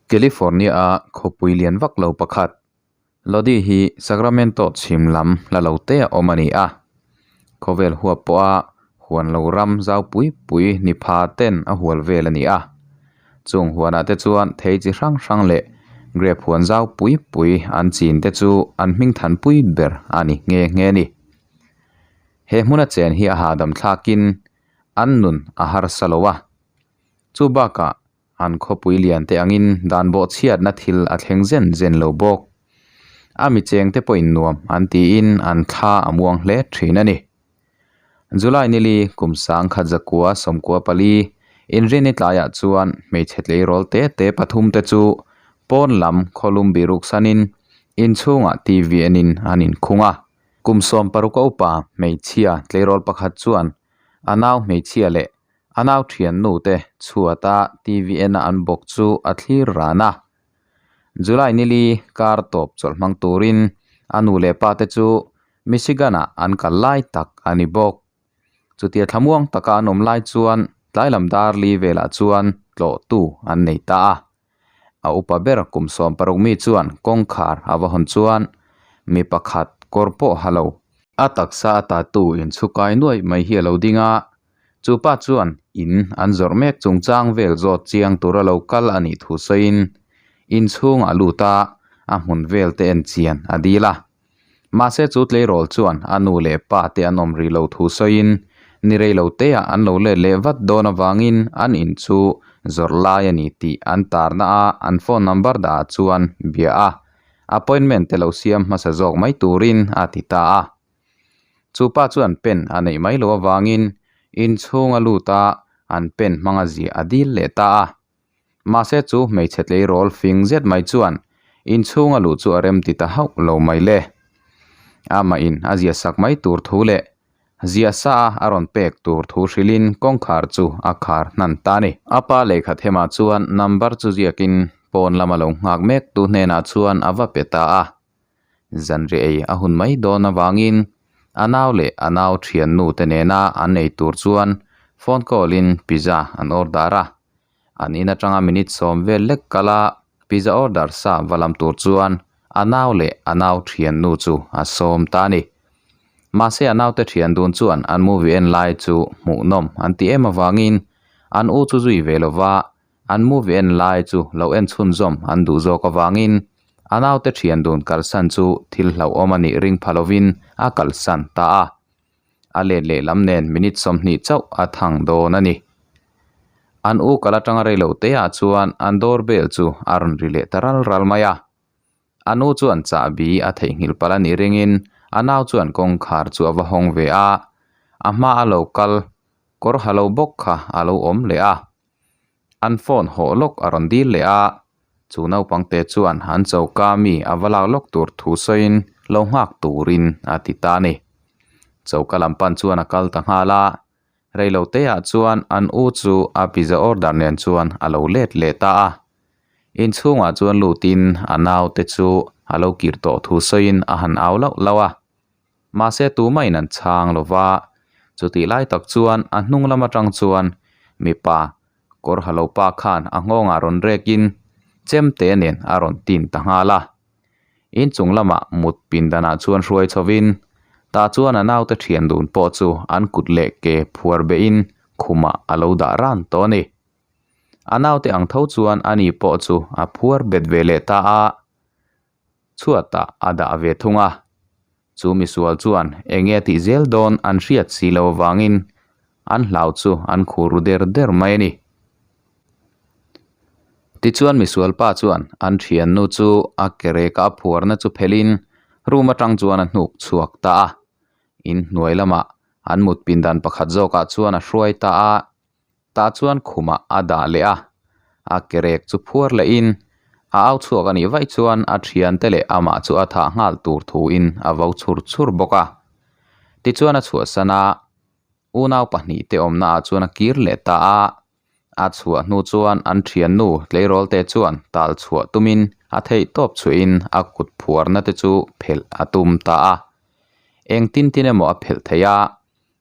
California-a khawpui lian vak lo pakhat, Lodi hi Sacramento chhim lam hla lo te a awm a ni a. Khawvel huap pawha huan lo ram zau pui pui ni pha ten a hual vel a ni a. Chung huanah te chuan thei chi hrang hrang leh grape huan zau pui pui an chin te chu an hming than pui ber a ni nghe nghe a ni. He hmuna chen hi a hahdam thlakin an nun a harsa lo a. Chu bakah An khawpui lian te angin dan bawh chhiatna thil a thleng zen zen lo bawk. A mi cheng te pawhin nuam an tiin an thla a muang hle thin a ni. July nili kum sangkhat zakua sawmkua pali inrini tlaiah chuan hmeichhe tleirawl te te pathum te chu pawn lam khawlum biruk sanin inchhungah TV enin an inkhung a. Kum 16 a upa hmeichhia tleirawl pakhat chuan a nau hmeichhia leh A nau thiannu te chhuata TV en a an bawk chu a thlir ran a. July nili kar tawp chawlh hmang turin a nu leh pa te chu Michigan ah an kal lai tak a ni bawk. Chutia thlamuang taka an awm lai chuan tlailam dar li velah chuan tlawhtu an nei ta a. A upa ber kum 16 mi chuan kawngkhar a va hawn chuan mi pakhat kawr pawh ha lo. A taksa a tatu inchhukai nuaih mai hi a lo ding a, Chu pa chuan in an zawrh mek chungchang vel zawt chiang tura lo kal a nih thu sawiin inchhungah a lut a, a hmun vel te en chian a dil a. Mahse chu tleirawl chuan a nu leh pa te an awm rih lo thu sawiin ni rei lo teah an lo let leh vat dawn avangin an in chu zawrh lai a ni tih an tarna a an phone number dah ah chuan bia a, appointment te lo siam hmasa zawk mai turin a ti ta a. Chu pa chuan pen a neih mai loh avangin inchhung a lut a, an pen hmanga ziah a dil leh ta a. Mahse chu hmeichhe tleirawl fing zet mai chuan inchhung a luh chu a rem ti ta hauh lo mai le. Amah in a ziah sak mai tur thu leh ziah sa a a rawn pek tur thu hrilhin kawngkhar chu a khar hnan ta a ni. A pa lehkha themah chuan number chu ziakin pawn lama lo nghak mek tu hnenah chuan a va pe ta a. Zanriah ei a hun mai dawn avangin a nau leh a nau thiannu te nena an ei tur chuan phone call in pizza an order a. An in atanga minute sawm vel lek kal a pizza order sa va lam tur chuan a nau leh a nau thiannu chu a sawm ta a ni. Mahse a naute thian dun chuan an movie en lai chu hmuhnawm an ti em avangin an u chu zui ve lova An movie en lai chu lo en chhunzawm an duh zawk avangin a naute thian dun kalsan chu thil hlauhawm a nih ring pha lovin a kalsan ta a. A let lehlam nen minute 20 chauh a thang dawn a ni. An u kal atanga reilo teah chuan an door bell chu a rawn ri leh ta ral ral mai a. A nu chuan chahbi a theihnghilh palh a nih ringin a nau chuan kawngkhar chu a va hawng ve a, a hma a lo kal kawr ha lo bawk kha a lo awm leh a. An phone hawh lawk a rawn dil leh a, chu naupang te chuan an choka mi a va lak lawk tur thu sawiin lo nghak turin a ti ta a ni. Choka lam pan chuan a kal ta nghal a, reilo te ah chuan an u chu a pizza order nen chuan a lo let leh ta a. Inchhungah chuan lutin a naute chu a lo kir tawh thu sawiin a han au lauh lauh a. Mahse tumahin an chhang lo va, chutih lai tak chuan a hnung lam atang chuan mipa kawr ha lo pa khan a nghawngah rawn rekin chemte nen a rawn tin ta nghal a. Inchung lamah mut pindanah chuan hruai chhovin tah chuan a naute thian dun pawh chu an kut leh ke phuar behin khumah a lo dah ran tawh a ni. A naute ang tho chuan ani pawh chu a phuar bet ve leh ta a. Chhuatah a dah ve thung a, chu misual chuan eng nge tih zel dawn an hriat si lo avangin an hlau chu an khur ru der der mai a ni. Tichuan misual pa chuan an thiannu chu a ke reka a phuarna chu phelhin room atang chuan a hnuk chhuak ta a, inhnuai lamah an mut pindan pakhat zawkah chuan a hruai ta a. Tah chuan khumah a dah leh a, a ke rek chu phuar lehin a au chhuak a nih vaih chuan a thiante leh amah chu a thah nghal tur thuin a vo chhur chhur bawk a. Tichuan a chhuahsan a, unau pahnih te awmna ah chuan a kir leh ta a, a chhuah hnu chuan an thiannu tleirawl te chuan tal chhuah tumin a theih tawp chhuahin a kut phuarna te chu phelh a tum ta a. Engtin tin emaw a phelh thei a.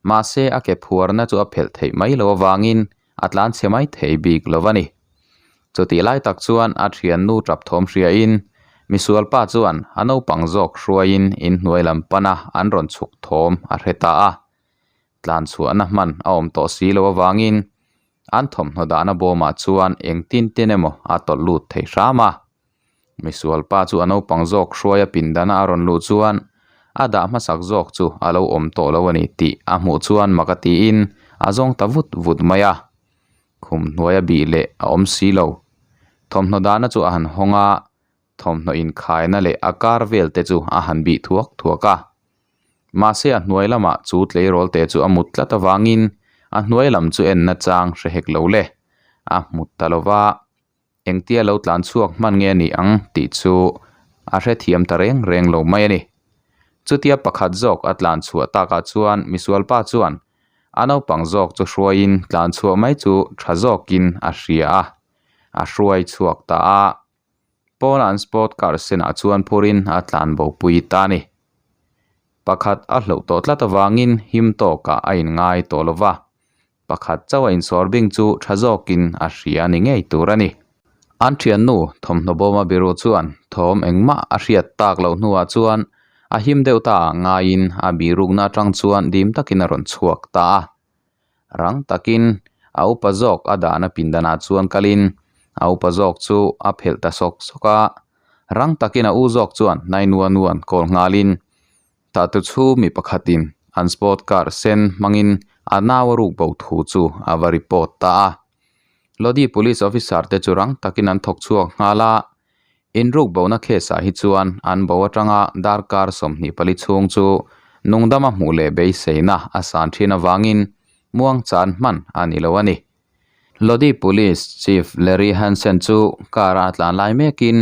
Mahse a ke phuarna chu a phelh theih mai loh avangin a tlan chhe mai thei bik lo a ni. Chutih lai tak chuan a thiannu tap thawm hriain misualpa chuan a naupang zawk hruaiin inhnuai lam pana an rawn chhuk thawm a hre ta a. Tlan chhuahna hman a awm tawh si lo avangin an thawmhnaw dahna bawmah chuan engtin tin emaw a tawlh lut thei hram a. Misualpa chu a naupang zawk hruaia pindana a rawn luh chuan a dah hmasak zawk chu a lo awm tawh lo a ni tih a hmuh chuan mak a tiin a zawng ta vut vut mai a. Khum hnuaia bih leh a awm si lo. Thawmhnaw dahna chu a han hawng a, thawmhnaw inkhaina leh a kar vel te chu a han bih thuak thuak a. Mahse a hnuai lamah chu tleirawl te chu a mut tlat avangin a hnuai lam chu enna chang hre hek lo le. A hmu ta lo va, engtia lo tlan chhuak hman nge a nih ang tih chu a hrethiam ta reng reng lo mai a ni. Chutia pakhat zawk a tlan chhuah takah chuan misualpa chuan a naupang zawk chu hruaiin tlan chhuah mai chu tha zawkin a hria a, a hruai chhuak ta a. Pawnah an sport car senah chuan phurin a tlan bo pui ta a ni. Pakhat a hloh tawh tlat avangin him tawkah a inngai tawh lo va, pakhat chauh a insawr bing chu tha zawkin a hria ni ngei tur a ni. An thiannu thawmhnaw bawma biru chuan thawm engmah a hriat tak loh hnuah chuan a him deuh ta ah ngaiin a birukna atang chuan dim takin a rawn chhuak ta a. Rang takin a upa zawk a dahna pindanah chuan kalin a upa zawk chu a phelh ta sawk sawk a. Rang takin a u zawk chuan 911 call nghalin Tah chu mi pakhatin an sport car sen hmangin a nau a ruk bo thu chu a va report ta a. Lodi police officer te chu rang takin an thawk chhuak nghal a, inruk bona case ah hi chuan an bo atanga darkar 24 chhung chu nungdama hmuh leh beiseina a san thin avangin muang chan hman a ni lo a ni. Lodi Police Chief Larry Hansen chu car a tlan lai mekin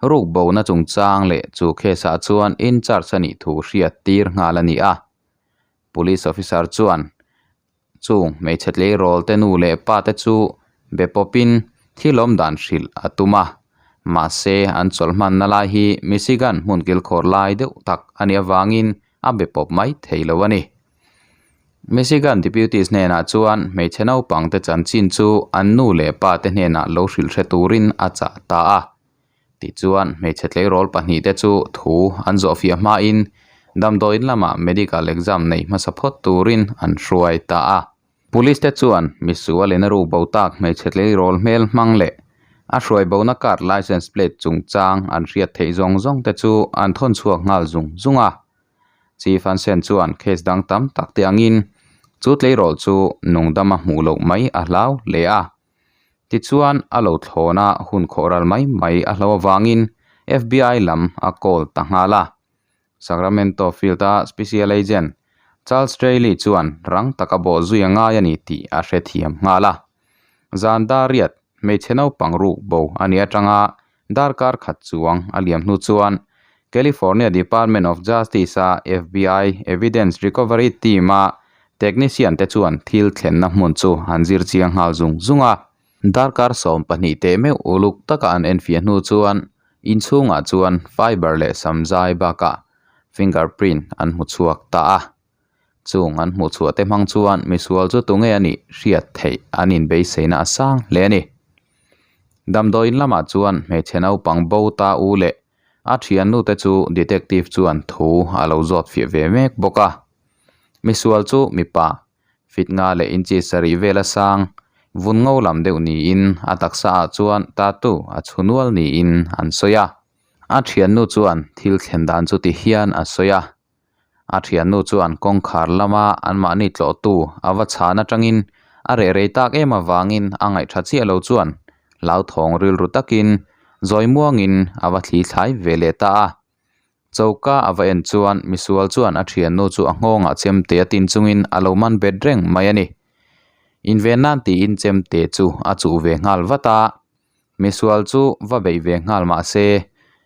ruk bona chungchang leh chu case ah chuan in charge a nih thu hriat tir nghal a ni a. Police officer chuan chung hmeichhe tleirawl te nu leh pa te chu be pawpin thil awm dan hrilh a tum a. Mahse an chawlh hmanna lai hi Michigan hmun kilkhawr lai deuh tak a nih avangin a be pawp mai thei lo a ni. Michigan deputies hnenah chuan hmeichhe naupang te chanchin chu an nu leh pa te hnenah lo hrilh hre turin a chah ta a. Tichuan hmeichhe tleirawl pahnihte chu thu an zawhfiah hmain damdawiin lamah medical exam neih hmasa phawt turin an hruai ta a. Police te chuan misual in a ruk bo tak hmeichhe tleirawl hmel hmang leh a hruai bona car licence plate chungchang an hriat theih zawng zawng te chu an thawn chhuak nghal zung zung a. Chief Hansen chuan case dang tam tak te angin chu tleirawl chu nungdama hmuh loh mai a hlau hle a. Tichuan a lo thlawn a hun khawh ral mai mai a hlo avangin FBI lam a call ta nghal a. Sacramento Field-a Special Agent Charles Straley chuan rang taka bawh zui a ngai a ni tih a hrethiam nghal a. Zan Dariat hmeichhe naupang ruk bo a nih atanga Darkar khat chuang a liam hnu chuan California Department of Justice-a FBI Evidence Recovery Team-a technician te chuan thil thlenna hmun chu an zir chiang nghal zung zung a. Darkar 12 teh meuh uluk taka an enfiah hnu chuan inchhungah chuan fiber leh samzai bakah fingerprint an hmu chhuak ta a. Chung an hmuh chhuah te hmang chuan misual chu tunge a nih hriat theih an inbeiseina a sang hle a ni. Damdawiin lamah chuan hmeichhe naupang bo ta u leh a thiannu te chu detective chuan thu a lo zawt fiah ve mek bawk a. Misual chu mipa fit nga leh inchi sarih vel a sang vun ngo lam deuh niin a taksa ah chuan tattoo a chhu nual niin an sawi a. A thiannu chuan thil thlen dan chu ti hian a sawi a. A thiannu chuan kawngkhar lama anmahni tlawhtu a va chhan atangin a reh rei tak em avangin a ngaihṭha chiah lo chuan hlauthawng rilru takin zawi muangin a va thli thlai ve leh ta a. Choka a va en chuan misual chuan a thiannu chu a nghawngah chemte a tin chungin a lo man bet reng mai a ni. Inven nan tiin chemte chu a chuh ve nghal vat a. Misual chu va beih ve nghal mah se,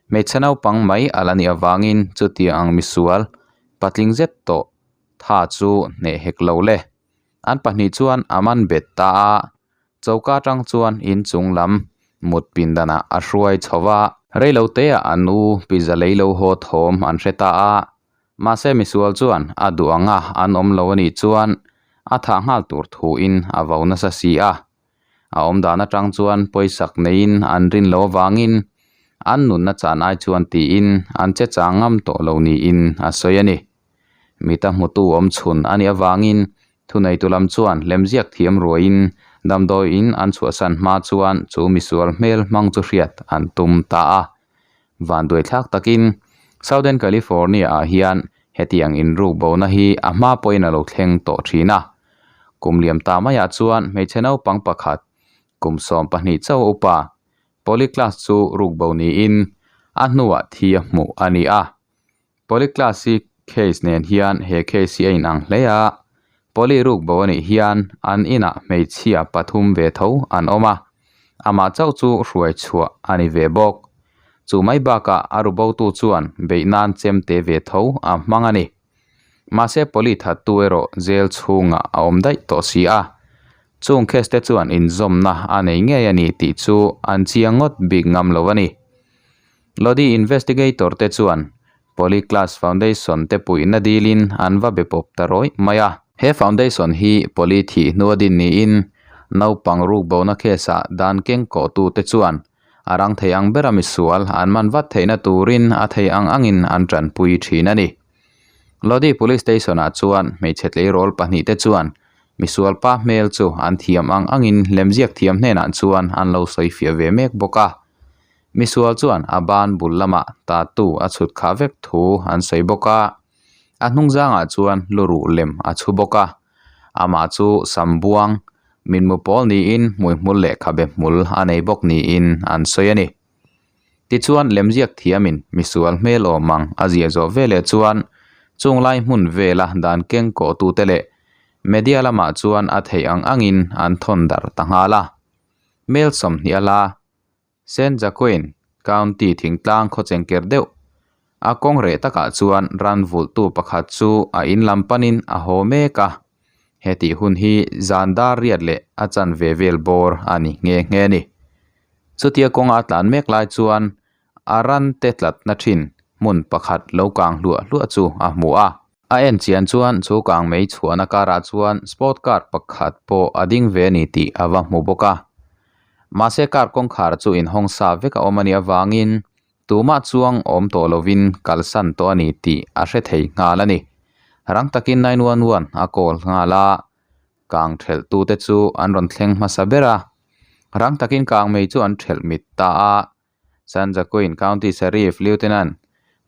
hmeichhe naupang mai a la nih avangin chutiang ang misual patling zet tawh tha chu hneh hek lo le. An pahnih chuan a man bet ta a, choka atang chuan inchung lam mut pindanah a hruai chho va. Reiloteah an u pizza lei lo haw thawm an hre ta a, mahse misual chuan a duh anga an awm lo a nih chuan a thah nghal tur thuin a vo nasa si a. A awmdan atang chuan pawisak neiin an rin loh avangin an nunna chan ai chuan tiin an che chang ngam tawh lo niin a sawi a ni. Mita hmutu awm chhun a nih avangin thuneitu lam chuan lemziak thiam ruaiin damdawi in an chhuahsan hma chuan chu misual hmel hmang chu hriat an tum ta a. Vanduai thlak takin Southern California ah hian hetiang inruk bona hi a hma pawhin a lo thleng tawh thin a. Kum liam ta maiah chuan hmeichhe naupang pakhat kum 12 chauh upa Polyclass chu rukbo niin a hnuah thi a hmuh a ni a. Polyclass hi case nen hian he case hi a inang hle a, Poly rukbo a nih hian an inah hmeichhia pathum ve tho an awm a, amah chauh chu hruai chhuah a ni ve bawk. Chu mai bakah a rubotu chuan beih nan chemte ve tho a hmang a ni. Mahse Poly thattu erawh jail chhungah a awm daih tawh si a, chung case te chuan inzawmna a nei ngei a ni tih chu an chiang ngawt bik ngam lo a ni. Lodi investigator te chuan Poly Class Foundation te puihna dilin an va be pawp ta rawih mai a. He foundation hi Poly thih hnua din niin naupang rukbona case ah dan keng kawhtu te chuan a rang thei ang bera misual an man vat theihna turin a thei ang angin an tanpui thin a ni. Lodi Police Station ah chuan hmeichhe tleirawl pahnihte chuan misual pa hmel chu an thiam ang angin lemziak thiam hnenah chuan an lo sawifiah ve mek bawk a. Misual chuan a ban bul lamah tattoo a chhut khah vek thu an sawi bawk a, a hnung zangah chuan lu ruh lem a chhu bawk a, amah chu sam buang mitmu pawl niin hmuihmul leh khabe hmul a nei bawk niin an sawi a ni. Tichuan lemziak thiamin misual hmel awm ang a ziah zawh veleh chuan chung lai hmun vela dan keng kawhtute leh media lamah chuan a theih ang angin an thawn darh ta nghal a, hmel 20 a la. Saint Jacquin County thingtlang khaw chengker deuh a kawng reh takah chuan ran vulhtu pakhat chu a in lam panin a haw mek a, hetih hun hi zan dar riat leh a chanve vel bawr a ni nghe nghe a ni. Chutia kawnga a tlan mek lai chuan a ran te tlatna thin hmun pakhat lo kang hluah hluah chu a hmu a. A en chian chuan chu kang mei chhuahna karah chuan sport car pakhat pawh a ding ve a ni tih a va hmu bawk a. Mahse car kawngkhar chu inhawng sa vek a awm a nih avangin tumah chuang awm tawh lovin kalsan tawh a ni tih a hre thei nghal a ni. Rang takin 911 a call nghal a, kang thelh tute chu an rawn thleng hmasa ber a. Rang takin kang mei chu an thelh mit ta a. San Joaquin County Sheriff Lieutenant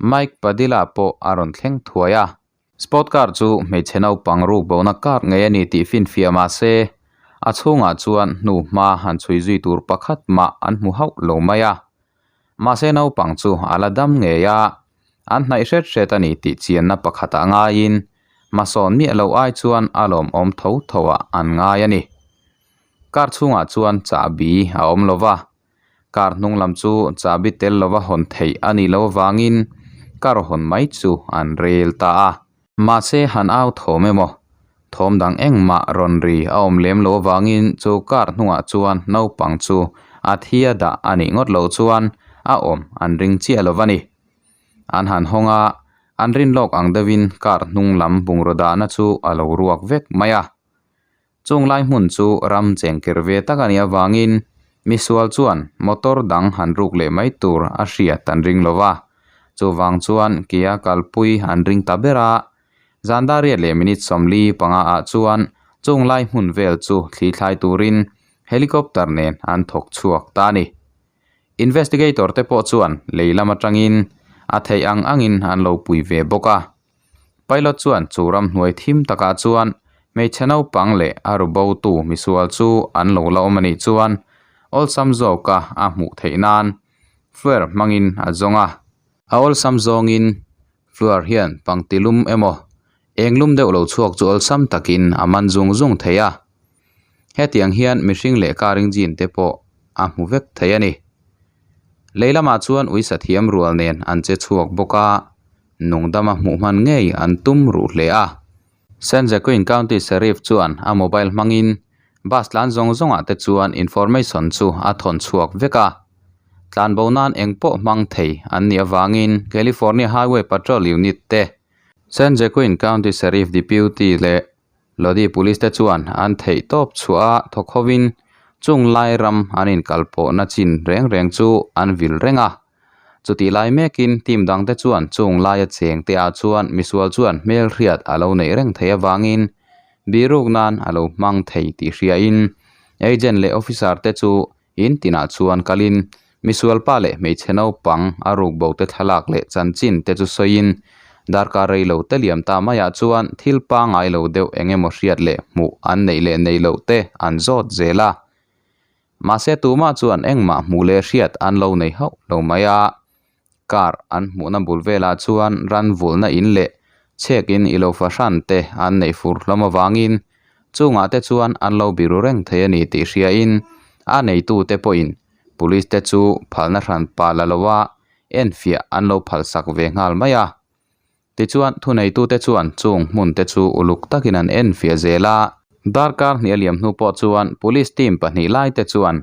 Mike Padilla pawh a rawn thleng thuai a. Sport car chu hmeichhe naupang ruk bona car ngei a ni tih finfiah mah se, a chhungah chuan hnu hma han chhui zui tur pakhat mah an hmu hauh lo mai a. Mahse naupang chu a la dam ngei a, an hnaih hret hret a ni tih chianna pakhatah ngaiin hmasawn miah loh ai chuan a lawmawm tho tho ah an ngai a ni. Car chhungah chuan chahbi a awm lo va. Car hnung lam chu chahbi tel lova hawn theih a nih loh avangin car hawn mai chu an rel ta a. Mahse han au thawm emaw, thawm dang engmah rawn ri a awm lem loh avangin chu car hnungah chuan naupang chu a thi a dah a nih ngawt loh chuan a awm an ring chiah lo va ni. An han hawng a, an rin lawk ang deuhin car hnung lam bungraw dahna chu a lo ruak vek mai a. Chung lai hmun chu ram chengker ve tak a nih avangin misual chuan motor dang han ruk leh mai tur a hriat an ring lo va, chuvang chuan kea kalpui an ring ta ber a. Zan dar riat leh minute 45 ah chuan chung lai hmun vel chu thli thlai turin helicopter nen an thawk chhuak ta a ni. Investigator te pawh chuan lei lam atangin a theih ang angin an lo pui ve bawk a. Pilot chuan chu ramhnuai thim takah chuan hmeichhe naupang leh a ru botu misual chu an lo la awm a nih chuan awlsam zawka a hmuh theih nan fluer hmangin a zawng a. A awlsam zawngin fluer hian pangti lum emaw eng lum deuh lo chhuak chu awlsam takin a man zung zung thei a. Hetiang hian mihring leh car engine te pawh a hmu vek thei a ni. Lei lamah chuan uisa thiam rual nen an che chhuak bawk a. Nungdama hmuh hman ngei an tum ruh hle a. San Joaquin County Sheriff chuan a mobile hmangin bus tlan zawng zawngah te chuan information chu a thawn chhuak vek a. Tlanbo nan eng pawh hmang thei an nih avangin California Highway Patrol Unit te, San Joaquin County Sheriff Deputy leh Lodi Police te chuan an theih tawp chhuah a thawk hovin. Chung lai ram an inkalpawhna chin reng reng chu an vil reng a. Chutih lai mekin team dangte chuan chung laia cheng te ah chuan misual chuan hmelhriat a lo neih reng theih avangin biruk nan a lo hmang thei tih hriain agent leh officer te chu in tinah chuan kalin misual pa leh hmeichhe naupang a ruk bo te thlalak leh chanchin te chu sawiin darkar rei lo te liam ta maiah chuan thil pangngai lo deuh eng emaw hriat leh hmuh an neih leh neih loh te an zawt zel a. Mahse tumah chuan engmah hmuh leh hriat an lo nei hauh lo mai a, car an hmuhna bul velah chuan ran vulhna in leh chhek in ilo fahran te an neih fur hlawm avangin chungah te chuan an lo biru reng thei a ni tih hriain a neitu te pawhin police te chu phalna hran pa la lo a enfiah an lo phalsak ve nghal mai a. Tichuan, thuneitute chuan chung hmun te chu uluk takin an enfiah zel a. Darkar hnih a liam hnu pawh chuan Police team pahnih lai te chuan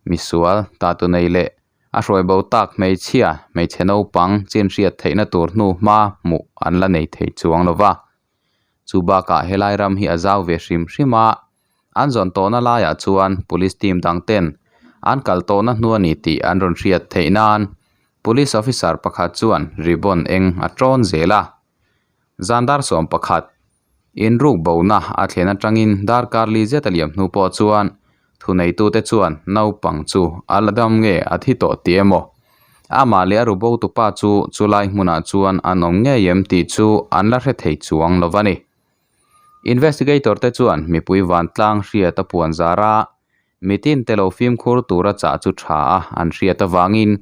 misual, tatu nei leh a hruai bo tak hmeichhia, hmeichhe naupang chin hriat theihna tur hnu hma hmuh an la nei thei chuang lo va. Chu bakah helai ram hi a zau ve hrim hrim a, an zawn tawhna laiah chuan Police team dang ten an kal tawhna hnu a ni tih an rawn hriat theih nan Police officer pakhat chuan ribbon eng a tawn zel a, zan dar 11 inruk bona a thlen atangin darkar li zet a liam hnu pawh chuan thuneitute chuan naupang chu a la dam nge a thi tawh tih emaw amah leh a ru bo tupa chu chulai hmunah chuan an awm ngei em tih chu an la hre thei chuang lo a ni. Investigator te chuan mipui vantlang hriat a puan zar a, Mitin te lo fimkhur tura chah chu tha a an hriat avangin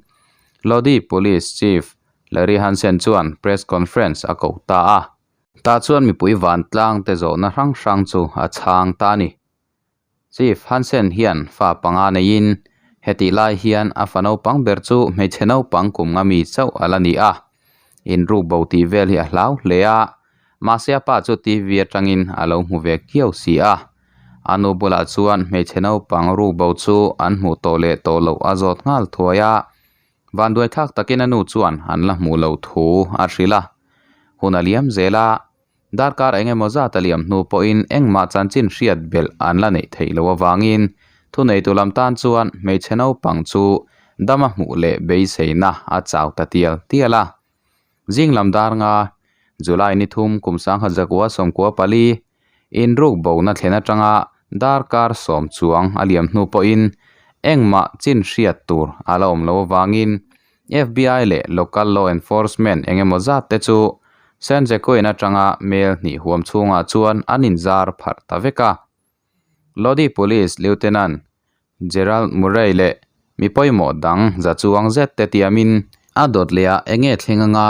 Lodi Police Chief Larry Hansen chuan press conference a koh ta a. Tah chuan mipui vantlang te zawhna hrang hrang chu a chhang ta a ni. Chief Hansen hian fa panga neiin hetih lai hian a fa naupang ber chu hmeichhe naupang kum nga mi chauh a la ni a. Inruk bo tih vel hi a hlau hle a, mahse a pa chu TV atangin a lo hmu ve kiau si a. A nu bulah chuan hmeichhe naupang ruk bo chu an hmuh tawh leh tawh loh a zawt nghal thuai a, vanduai thlak takin a nu chuan an la hmuh loh thu a hrilh a. Hun a liam zel a, darkar eng emaw zat a liam hnu pawhin engmah chanchin hriat belh an la neih theih loh avangin thuneitu lam tan chuan hmeichhe naupang chu dama hmuh leh beiseina a chau ta tial tial a. Zing lam dar nga, July ni thum kum sangkhat zakua sawmkua pali, inruk bona thlen atanga darkar sawm chuang a liam hnu pawhin engmah chin hriat tur a la awm lo avangin FBI leh local law enforcement eng emaw zat te chu San Joaquin atanga mel hnih huam chhungah chuan an inzar pharh ta vek a. Lodi Police Lieutenant Gerald Murray leh mi pawimawh dang za chuang zet te tiamin a dawt leh ah eng nge thleng anga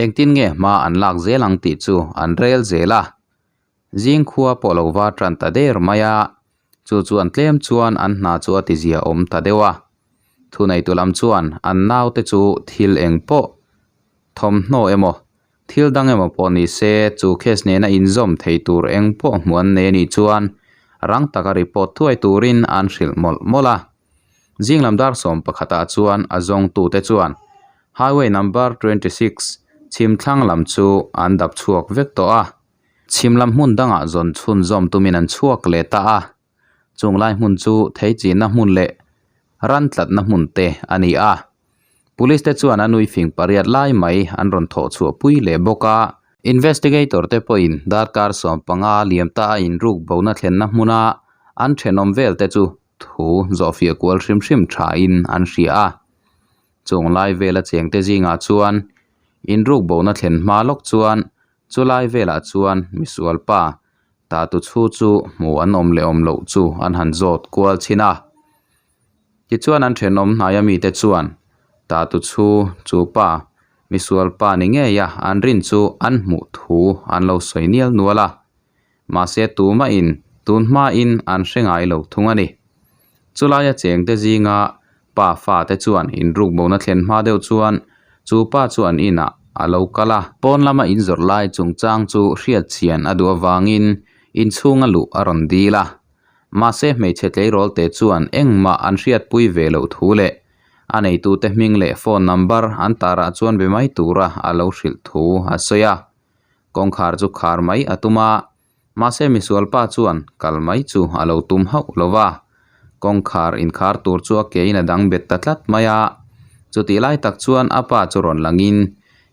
engtin nge hma an lak zel ang tih chu an rel zel a. Zing khua pawh lo va tan ta der mai a, chu chuan tlem chuan an hna chu a tizia awm ta deuh a. Thuneitu lam chuan an naute chu thil eng pawh thawmhnaw emaw Thil dang emaw pawh ni se, chu case nena inzawm thei tur eng pawh hmuh an nei anih chuan rang taka report thuai turin an hrilh mawlh mawlh a. Zing lam dar 11 ah chuan a zawngtute chuan Highway number 26 chhim thlang lam chu an dap chhuak vek tawh a. Chhim lam hmun dangah zawn chhunzawm tumin an chhuak leh ta a. Chung lai hmun chu thei chinna hmun leh ran tlatna hmun te a ni a. Police te chuan a nui fing pariat lai mai an rawn thawh chhuah pui leh bawk a. Investigator te pawhin darkar 15 liam ta a inruk bona thlenna hmuna an thenawm vel te chu thu zawhfiah kual hrim hrim thain an hria a. Chung lai vela chengte zingah chuan inruk bona thlen hma lawk chuan Chulai velah chuan misual pa tatu chhu chu hmuh an awm leh awm loh chu an han zawt kual chhin a. Tichuan an thenawm hnaia mite chuan tatu chhu chu pa misual pa ni ngei a an rin chu an hmuh thu an lo sawi nial nual a. Mahse tumahin tun hmain an hre ngai lo thung a ni. Chulaia chengte zinga pa fate chuan inruk bona thlen hma deuh chuan chu pa chu an inah a lo kal a. Pawn lama inzawrh lai chungchang chu hriat chian a duh avangin inchhunga luh a rawn dil a. Mahse hmeichhe tleirawl te chuan engmah an hriatpui ve loh thu leh a neitute hming leh phone number an tarah chuan be mai tura a lo hrilh thu a sawi a. Kawngkhar chu khar mai a tum a, mahse misual pa chuan kal mai chu a lo tum hauh lo va. Kawngkhar inkhar tur chu a ke in a dang bet ta tlat mai a. Chutih lai tak chuan a pa chu rawn langin,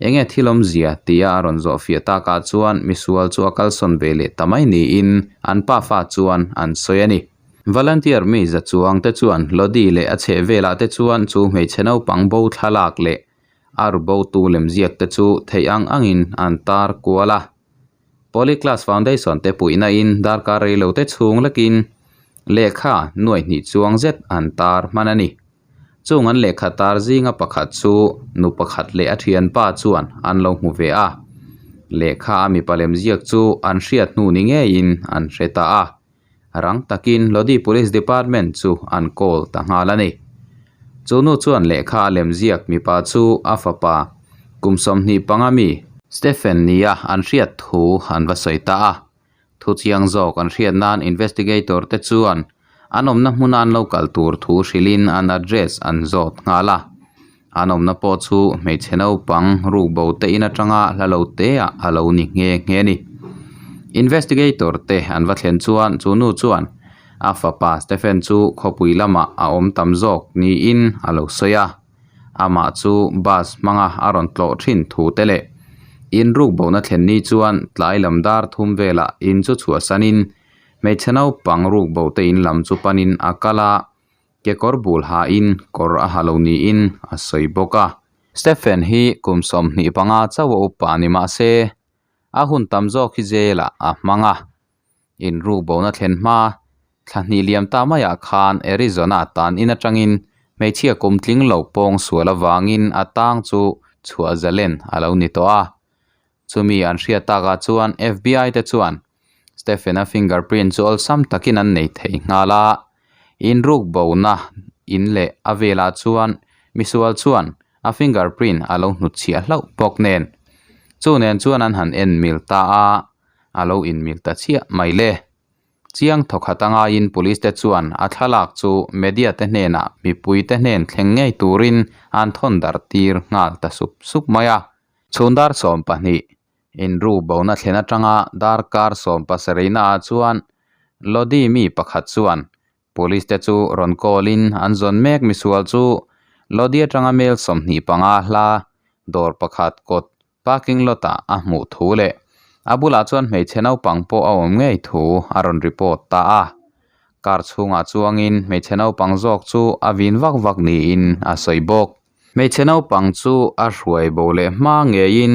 Enge thil awmzia? tia a rawn zawh fiah takah chuan misual chu a kalsawn ve leh ta mai niin an pafa chuan an sawi a ni. Volunteer mi za chuang te chuan Lodi leh a chheh velah te chuan chu hmeichhe naupang bo thlalak leh a ru bo tu lemziak te chu theih ang angin an tar kual a. Polyclass Foundation te puihna in darkar rei lo te chhung lekin lehkha nuaih hnih chuang zet an tar hman a ni. Chung an lehkha tar zinga pakhat chu nu pakhat leh a thianpa chuan an lo hmu ve a. Lehkha a mipa lemziak chu an hriat hnu ni ngeiin an hre ta a. Rang takin Lodi Police Department chu an call ta nghal a ni. Chu nu chuan lehkha a lemziak mipa chu a fapa kum 25 mi Stephen nia an hriat thu an va sawi ta a. Thu chiang zawk an hriat nan investigator te chuan an awmna hmuna an lo kal tur thu hrilhin an address an zawt nghal a. An awmna pawh chu hmeichhe naupang rukbo te in atanga hla lo te ah a lo ni nghe nghe a ni. Investigator te an va thlen chuan chu nu chuan a fapa Stephen chu khawpui lamah a awm tam zawk niin a lo sawi a. Amah chu bus hmanga a rawn tlawh thin thu te leh in rukbohna thlen ni chuan tlai lam dar thum velah in chu chhuahsanin hmeichhe naupang rukbo te in lam chu panin a kal a. Kekawr bul hain kawr a ha lo niin a sawi bawk a. Stephen hi kum 25 chauh a upa ni mah se, a hun tam zawk hi jail ah a hmang a. Inrukbohna thlen hma thla hnih liam ta maiah khan Arizona tan in atangin hmeichhia kum tling lo pawng sual avangin a tang chu chhuah zalen a lo ni tawh a. Chumi an hriat takah chuan FBI te chuan Stephen-a fingerprint chu awlsam takin an nei thei nghal a, inrukbohna in leh a velah chuan misual chuan a fingerprint a lo hnutchhiah hlauh bawk nen. Chu nen chuan an han en mil ta a, a lo inmil ta chiah mai le. Chiang thawkhat a ngaiin police te chuan a thlalak chu media te hnenah mipui te hnen thleng ngei turin an thawn darh tir nghal ta sup sup mai a. Chhun dar 12 inru bona thlen atanga darkar 70 naah chuan Lodi mi pakhat chuan police te chu rawn call in an zawn mek misual chu Lodi atanga mel 25 hla dawr pakhat kawt parking lot ah a hmuh thu leh a bulah chuan hmeichhe naupang pawh a awm ngei thu a rawn report ta a. Car chhungah chuangin hmeichhe naupang zawk chu a vin vak vak niin a sawi bawk. Hmeichhe naupang chu a hruai bo leh hma ngeiin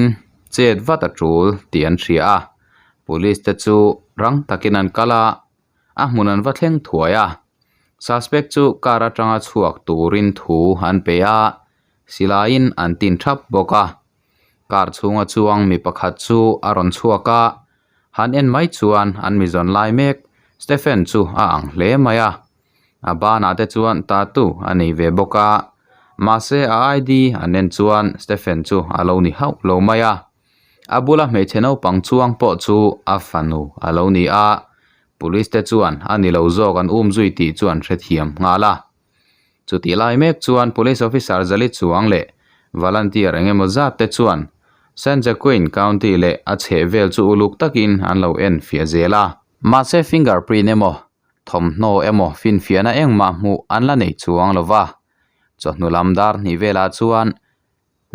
chet vat a tul tih an hria a, police te chu rang takin an kal a, a hmun an va thleng thuai a. Suspect chu car atanga chhuak turin thu an pe a, silaiin an tin thap bawk a. Car chhunga chuang mi pakhat chu a rawn chhuak a, han en mai chuan an mi zawn lai mek Stephen chu a ang hle mai a. A banah te chuan tattoo a nei ve bawk a, mahse a ID an en chuan Stephen chu a lo ni hauh lo mai a. A bula hmeichhe naupang chuang pawh chu a fanu a lo ni a, police te chuan a ni lo zawk an um zui tih chu an hrethiam nghal a. Chutih lai mek chuan police officer Zali Chuang leh volunteer eng emaw zat te chuan San Joaquin County leh a chhehvel chu uluk takin an lo en fiah zel a. Mahse fingerprint emaw Thawmhnaw emaw finfiahna engmah hmuh an la nei chuang lo va. Chawhnu lam dar hnih velah chuan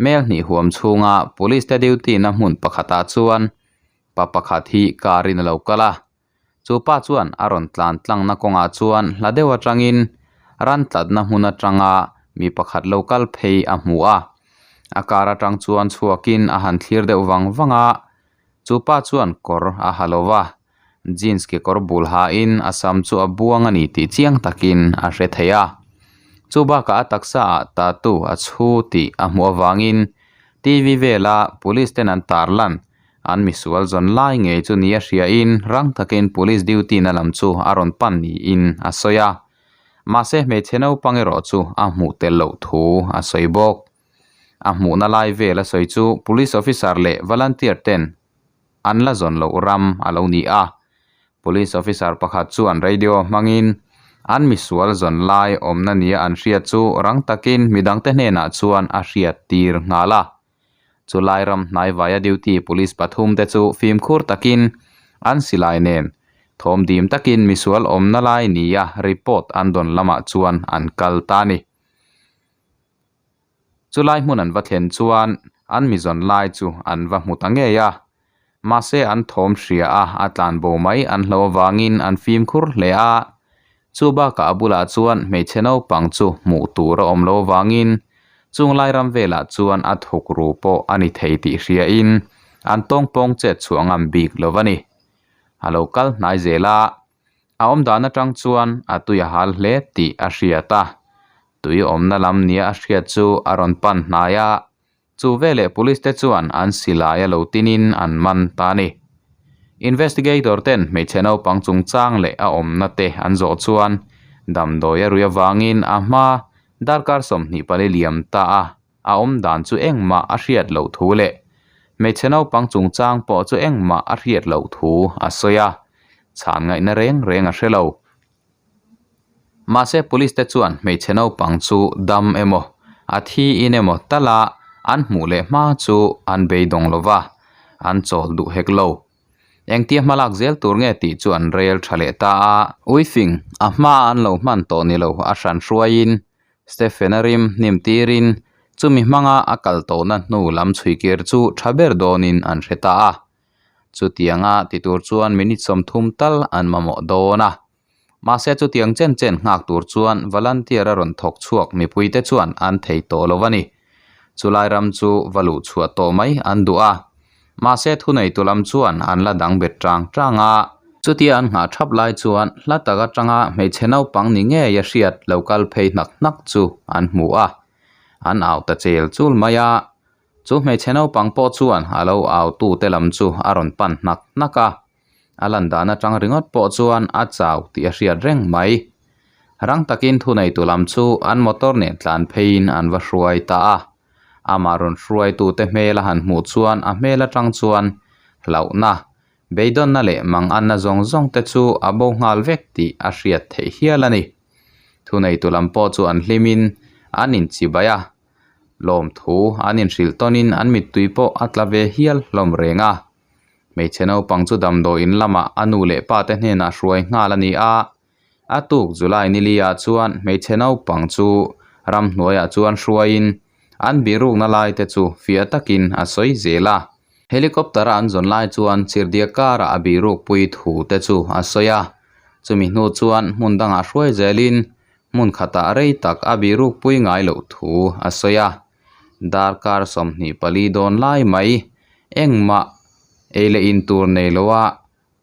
mel hnih huam chhunga police te duty na hmun pakhatah chuan pa pakhat hi car in a lo kal a. Chu pa chuan a rawn tlan tlangna kawngah chuan hla deuh atangin ran tlatna hmun atanga mi pakhat lo kal phei a hmu a. A car atang chuan chhuakin a han thlir deuh vang vang a. Chu pa chuan kawr a ha lo va. Jeans kekawr bul hain a sam chu a buang a ni tih chiang takin a hre thei a. Chu bakah a taksa ah tattoo a chhu tih a hmuh avangin TV vela police ten an tarlan an misual zawn lai ngei chu ni a hriain rang takin police duty na lam chu a rawn pan niin a sawi a. Mahse hmeichhe naupang erawh chu a hmuh tel loh thu a sawi bawk. A hmuhna lai vel a sawi chu police officer leh volunteer ten an la zawn loh ram a lo ni a. Police officer pakhat chuan radio hmangin an misual zawn lai awmna nia an hriat chu rang takin midangte hnenah chuan a hriat tir nghal a. Chulai ram hnaivaia duty police pathum te chu fimkhur takin an silai nen. Thawm dim takin misual awmna lai nia report an dawn lamah chuan an kal ta a ni. Chulai hmun an va thlen chuan an mi zawn lai chu an va hmu ta ngei a. Mahse an thawm hria a, a tlan bo mai an hlo avangin an fimkhur hle a. Chu bakah a bulah chuan hmeichhe naupang chu hmuh tur a awm lo avangin chung lai ram velah chuan a thuk ru pawh a ni thei tih hriain an tawngpawng chet chhuah ngam bik lo a ni. A lo kal hnai zel a, A awm dan atang chuan a tui a hal hle tih a hriat a, tui awmna lam nia a hriat chu a rawn pan hnai a, chu veleh police te chuan an silai a lo tinin an man ta a ni. Investigator ten hmeichhe naupang chungchang leh a awmna te an zawh chuan damdawi a rui avangin a hma darkar 24 liam ta a, a awm dan chu engmah a hriat loh thu leh hmeichhe naupang chungchang pawh chu engmah a hriat loh thu a sawi a, chhan ngaihna reng reng a hre lo. Mahse police te chuan hmeichhe naupang chu dam emaw a thi in emaw tala an hmuh leh hma chu an beidawng lo va, an chawl duh hek lo. Engtia hmalak zel tur nge tih chu an rel tha leh ta a. Uifing a hma an lo hman tawh ni lo a hran hruaiin Stephen-a rim hnim tirin chumi hmanga a kal tawhna hnu lam chhuikir chu tha ber dawnin an hre ta a. Chutianga ti tur chuan minute 30 tal an mamawh dawn a. Mahse chutiang chen chen nghak tur chuan volunteer a rawn thawk chhuak mipuite chuan an thei tawh lo a ni. Chulai ram chu va luh chhuah tawh mai an duh a. Mahse thuneitu lam chuan an la dang bet tang tang a. Chutia an nghah thap lai chuan hla tak atanga hmeichhe naupang ni ngei a hriat lo kal phei hnak hnak chu an hmu a. An au ta chel chul mai a. Chu hmeichhe naupang pawh chuan a lo au tute lam chu a rawn pan hnak hnak a. A lan dan atang ringawt pawh chuan a chau tih a hriat reng mai. Rang takin thuneitu lam chu an motor nen tlan pheiin an va hruai ta a. Amah rawn hruaitute hmel a han hmuh chuan a hmel atang chuan hlauhna, beidawnna leh manganna zawng zawng te chu a bo nghal vek tih a hriat theih hial a ni. Thuneitu lam pawh chu an hlimin an inchibai a, lawmthu an inhrilh tawnin an mittui pawh a tla ve hial hlawm reng a. Hmeichhe naupang chu damdawiin lamah a nu leh pa te hnenah hruai nghal a ni a. A tuk July nili-ah chuan hmeichhe naupang chu ramhnuaiah chuan hruaiin an birukna lai te chu fiah takin a sawi zel a. Helicopter-a an zawn lai chuan chirhdiah karah a birukpui thu te chu a sawi a. Chumi hnu chuan hmun dangah hruai zelin hmun khatah rei tak a birukpui ngai loh thu a sawi a. Darkar 24 dawn lai mai engmah ei leh in tur nei loa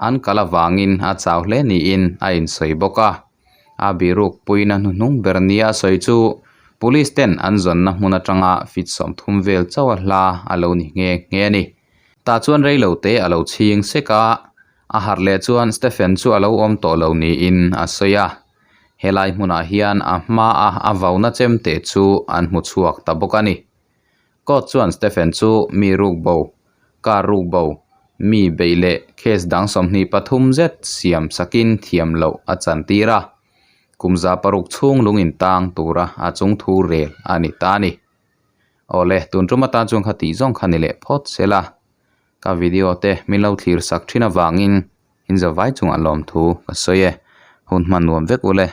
An kal avangin a chau hle niin a insawi bawk a. A biruk puina hnuhnung ber nia a sawi chu Police ten an zawnna hmun atanga feet 30 vel chauh a hla a lo ni nghe nghe a ni. Tah chuan rei lo te a lo chhing sek a, a harh leh chuan Stephen chu a lo awm tawh lo niin a sawi a. Helai hmunah hian a hmaa a vauna chemte chu an hmu chhuak ta bawk a ni. Court chuan Stephen chu mi ruk bo, car ruk bo, mi beih leh case dang 23 zet siam sakin thiam loh a chantir a, kum 600 chhung lung intang tura a chung thu rel a ni ta a ni. Awle, tun tum atan chuan kha tih zawng kha ni leh phawt sela, ka video te min lo thlir sak thin avangin in zavai chungah lawmthu ka sawi e, hun hman nuam vek ule.